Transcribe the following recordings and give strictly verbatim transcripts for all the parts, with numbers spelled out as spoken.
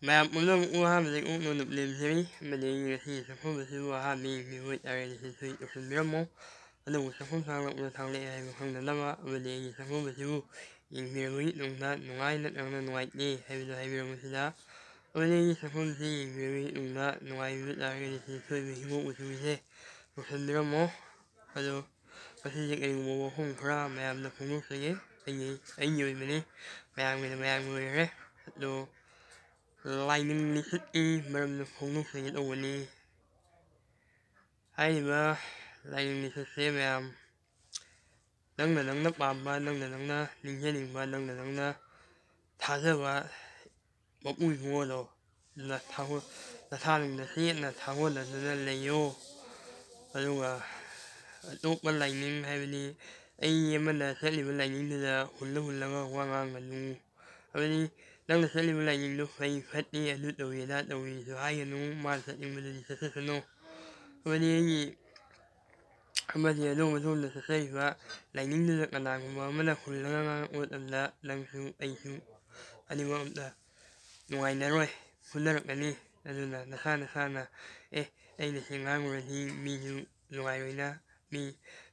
ꯃꯌꯥꯝ ꯄꯨꯝꯅꯃꯛꯄꯨ ꯑꯍꯥꯟꯕꯗ ꯏꯀꯣꯛꯅ ꯅꯨꯞ ꯂꯦꯝꯖꯔꯤ, ꯑꯃꯗꯤ ꯑꯩꯒꯤ ꯉꯁꯤꯒꯤ ꯆꯥꯛꯈꯨꯝ ꯑꯁꯤꯕꯨ ꯑꯍꯥꯟꯕ ꯌꯦꯡꯕꯤꯕ ꯑꯣꯏꯇꯥꯔꯒꯗꯤ subscribe ꯇꯧꯁꯤꯟꯕꯤꯔꯝꯃꯣ꯫ ꯑꯗꯨꯕꯨ ꯆꯥꯛꯈꯨꯝ ꯁꯥꯡꯂꯛꯄꯗ ꯊꯥꯡꯂꯛꯑꯦ ꯍꯥꯏꯕ ꯈꯪꯗꯅꯕ, ꯑꯃꯗꯤ ꯑꯩꯒꯤ ꯆꯥꯛꯈꯨꯝ ꯑꯁꯤꯕꯨ ꯌꯦꯡꯕꯤꯔꯕꯒꯤ ꯇꯨꯡꯗ ꯅꯨꯡꯉꯥꯏ ꯅꯠꯇ꯭ꯔꯒꯅ ꯅꯨꯡꯉꯥꯏꯇꯦ ꯍꯥꯏꯕꯗꯨ ꯍꯥꯏꯕꯤꯔꯝꯕꯁꯤꯗ, ꯑꯃꯗꯤ ꯑꯩꯒꯤ ꯆꯥꯛꯈꯨꯝ ꯑꯁꯤ ꯌꯦꯡꯕꯤꯔꯕꯒꯤ ꯇꯨꯡꯗ ꯅꯨꯡꯉꯥꯏꯕꯤꯕ ꯇꯥꯔꯒꯗꯤ subscribe ꯍꯤꯒꯣꯛ ꯃꯆꯨꯒꯤꯁꯦ ꯇꯧꯁꯤꯟꯕꯤꯔꯝꯃꯣ꯫ ꯑꯗꯣ ꯃꯁꯤꯁꯦ ꯀꯔꯤꯒꯨꯝꯕ ꯋꯥꯐꯝ ꯈꯔ ꯃꯌꯥꯝꯗ ꯐꯣꯡꯗꯣꯛꯆꯒꯦ꯫ ꯑꯩꯒꯤ, ꯑꯩꯒꯤ ꯑꯣꯏꯕꯅꯤ, ꯃꯌꯥꯝꯒꯤꯅ ꯃꯌꯥꯝꯒꯤ ꯑꯣꯏꯈ꯭ꯔꯦ꯫ ꯑꯗꯣ ꯂꯥꯏꯅꯤꯡ ꯂꯤꯆꯠꯀꯤ ꯃꯔꯝꯗ ꯐꯣꯡꯗꯣꯛꯆꯒꯦ ꯇꯧꯕꯅꯤ꯫ ꯍꯥꯏꯔꯤꯕ ꯂꯥꯏꯅꯤꯡ ꯂꯤꯆꯠꯁꯦ ꯃꯌꯥꯝ, ꯅꯪꯅ ꯅꯪꯅ ꯄꯥꯝꯕ, ꯅꯪꯅ ꯅꯪꯅ ꯅꯤꯡꯖꯅꯤꯡꯕ, ꯅꯪꯅ ꯅꯪꯅ ꯊꯥꯖꯕ ꯃꯄꯨ ꯏꯕꯨꯡꯉꯣꯗꯣ ꯅꯁꯥ-, ꯅꯁꯥꯅ ꯆꯦꯠꯅ ꯊꯥꯒꯣꯟꯅꯗꯨꯅ ꯂꯩꯌꯣ꯫ ꯑꯗꯨꯒ ꯑꯇꯣꯞꯄ ꯂꯥꯏꯅꯤꯡ, ꯍꯥꯏꯕꯗꯤ ꯑꯩ ꯑꯃꯅ ꯆꯠꯂꯤꯕ ꯂꯥꯏꯅꯤꯡꯗꯨꯗ ꯍꯨꯜꯂ ꯍꯨꯜꯂꯒ ꯋꯥ ꯉꯥꯡꯒꯅꯨ꯫ ꯍꯥꯏꯕꯗꯤ ꯅꯪꯅ ꯆꯠꯂꯤꯕ ꯂꯥꯏꯅꯤꯡꯗꯨ ꯐꯩ ꯐꯠꯇꯦ, ꯑꯗꯨ ꯇꯧꯏ ꯑꯗꯥ ꯇꯧꯏꯁꯨ ꯍꯥꯏꯒꯅꯨ, ꯃꯥꯅ ꯆꯠꯅꯤꯡꯕꯗꯨꯗꯤ ꯆꯠꯆꯁꯅꯨ꯫ ꯍꯥꯏꯕꯗꯤ ꯑꯩꯒꯤ ꯑꯃꯗꯤ ꯑꯗꯣꯝ ꯑꯗꯣꯝꯗ ꯆꯠꯆꯔꯤꯕ ꯂꯥꯏꯅꯤꯡꯗꯨꯗ ꯀꯅꯥꯒꯨꯝꯕ ꯑꯃꯅ ꯍꯨꯜꯂꯒ ꯉꯥꯡꯉꯛꯄ ꯃꯇꯝꯗ ꯅꯪꯁꯨ ꯑꯩꯁꯨ ꯑꯅꯤꯃꯛ ꯑꯝꯇ ꯅꯨꯡꯉꯥꯏꯅꯔꯣꯏ, ꯐꯨꯅꯔꯛꯀꯅꯤ꯫ ꯑꯗꯨꯅ ꯅꯁꯥ ꯅꯁꯥꯅ, "ꯑꯦ, ꯑꯩꯅ ꯁꯤ ꯉꯥꯡꯉꯨꯔꯗꯤ ꯃꯤꯁꯨ ꯅꯨꯡꯉꯥꯏꯔꯣꯏꯅ, ꯃꯤ,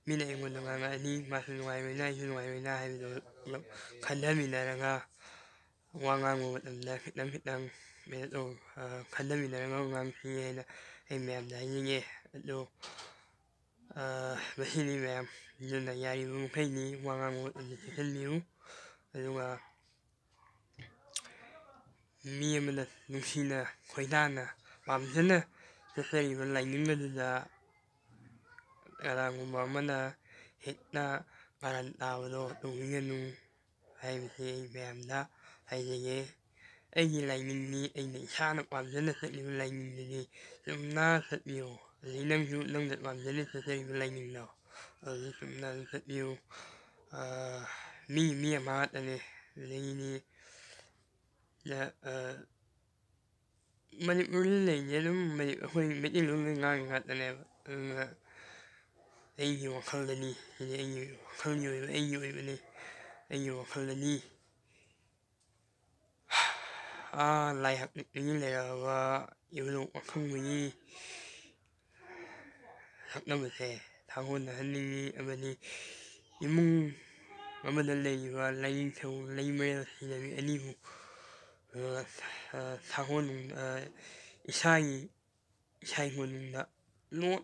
ꯃꯤꯅ ꯑꯩꯉꯣꯟꯗ ꯉꯥꯡꯉꯛꯑꯗꯤ ꯃꯥꯁꯨ ꯅꯨꯡꯉꯥꯏꯔꯣꯏꯅ, ꯑꯩꯁꯨ ꯅꯨꯡꯉꯥꯏꯔꯣꯏꯅ" ꯍꯥꯏꯕꯗꯣ ꯄꯨꯂꯞ ꯈꯟꯊꯃꯤꯟꯅꯔꯒ ꯋꯥ ꯉꯥꯡꯕ ꯃꯇꯝꯗ ꯈꯤꯇꯪ ꯈꯤꯇꯪ ꯀꯩꯅꯣ ꯇꯧ-, ꯑ, ꯈꯟꯊꯃꯤꯟꯅꯔꯒ ꯉꯥꯡꯁꯤ ꯍꯥꯏꯅ ꯑꯩ ꯃꯌꯥꯝꯗ ꯍꯥꯏꯅꯤꯡꯉꯦ꯫ ꯑꯗꯣ, ꯑ, ꯃꯁꯤꯅꯤ ꯃꯌꯥꯝ, ꯑꯗꯨꯅ ꯌꯥꯔꯤꯕ ꯃꯈꯩꯗꯤ ꯋꯥ ꯉꯥꯡꯕ ꯃꯇꯝꯗ ꯆꯦꯛꯁꯤꯟꯕꯤꯌꯨ꯫ ꯑꯗꯨꯒ ꯃꯤ ꯑꯃꯅ ꯅꯨꯡꯁꯤꯅ, ꯈꯣꯏꯗꯥꯅ, ꯄꯥꯝꯖꯅ ꯆꯠꯆꯔꯤꯕ ꯂꯥꯏꯅꯤꯡ ꯑꯗꯨꯗ ꯀꯅꯥꯒꯨꯝꯕ ꯑꯃꯅ ꯍꯦꯛꯇ ꯀꯥꯔꯟ ꯇꯥꯕꯗꯣ ꯇꯧꯕꯤꯒꯅꯨ ꯍꯥꯏꯕꯁꯤ ꯑꯩ ꯃꯌꯥꯝꯗ ꯍꯥꯏꯖꯒꯦ꯫ ꯑꯩꯒꯤ ꯂꯥꯏꯅꯤꯡꯅꯤ, ꯑꯩꯅ ꯏꯁꯥꯅ ꯄꯥꯝꯖꯅ ꯆꯠꯂꯤꯕ ꯂꯥꯏꯅꯤꯡꯗꯨꯗꯤ ꯆꯨꯝꯅ ꯆꯠꯄꯤꯌꯨ꯫ ꯑꯗꯩ ꯅꯪꯁꯨ ꯅꯪꯅ ꯄꯥꯝꯖꯅ ꯆꯠꯆꯔꯤꯕ ꯂꯥꯏꯅꯤꯡꯗꯣ ꯑꯗꯨ ꯆꯨꯝꯅ ꯑꯗꯨꯝ ꯆꯠꯄꯤꯌꯨ꯫ ꯑ, ꯃꯤ, ꯃꯤ ꯑꯃ ꯉꯥꯛꯇꯅꯦ꯫ ꯑꯗꯒꯤꯗꯤ, ꯑ, ꯃꯅꯤꯄꯨꯔꯗ ꯂꯩꯔꯤꯁꯦ ꯑꯗꯨꯝ ꯃꯅꯤ-, ꯑꯩꯈꯣꯏ ꯃꯩꯇꯩꯂꯣꯟ ꯂꯣꯏ ꯉꯥꯡꯉꯤ ꯉꯥꯛꯇꯅꯦꯕ꯫ ꯑꯗꯨꯅ ꯑꯩꯒꯤ ꯋꯥꯈꯜꯗꯅꯤ, ꯁꯤꯗꯤ ꯑꯩꯒꯤ ꯋꯥꯈꯜꯒꯤ ꯑꯣꯏꯕ, ꯑꯩꯒꯤ ꯑꯣꯏꯕꯅꯤ, ꯑꯩꯒꯤ ꯋꯥꯈꯜꯗꯅꯤ꯫ ꯑꯥ ꯂꯥꯏ ꯍꯥꯛꯇꯛꯇꯒꯤ ꯂꯩꯔꯛꯑꯕ ꯏꯕꯨꯙꯧ ꯄꯥꯈꯪꯕꯒꯤ ꯁꯛꯅꯕꯁꯦ ꯁꯥꯒꯣꯟꯅꯍꯟꯅꯤꯡꯉꯤ ꯑꯃꯗꯤ ꯏꯃꯨꯡ ꯑꯃꯗ ꯂꯩꯔꯤꯕ ꯂꯥꯏꯅꯤꯡꯊꯧ ꯂꯩꯃꯔꯦꯜ ꯁꯤꯗꯕꯤ ꯑꯅꯤꯕꯨ ꯁꯥꯒꯣꯟ ꯏꯁꯥꯒꯤ ꯏꯁꯥꯒꯤ ꯃꯅꯨꯡꯗ ꯂꯣꯠ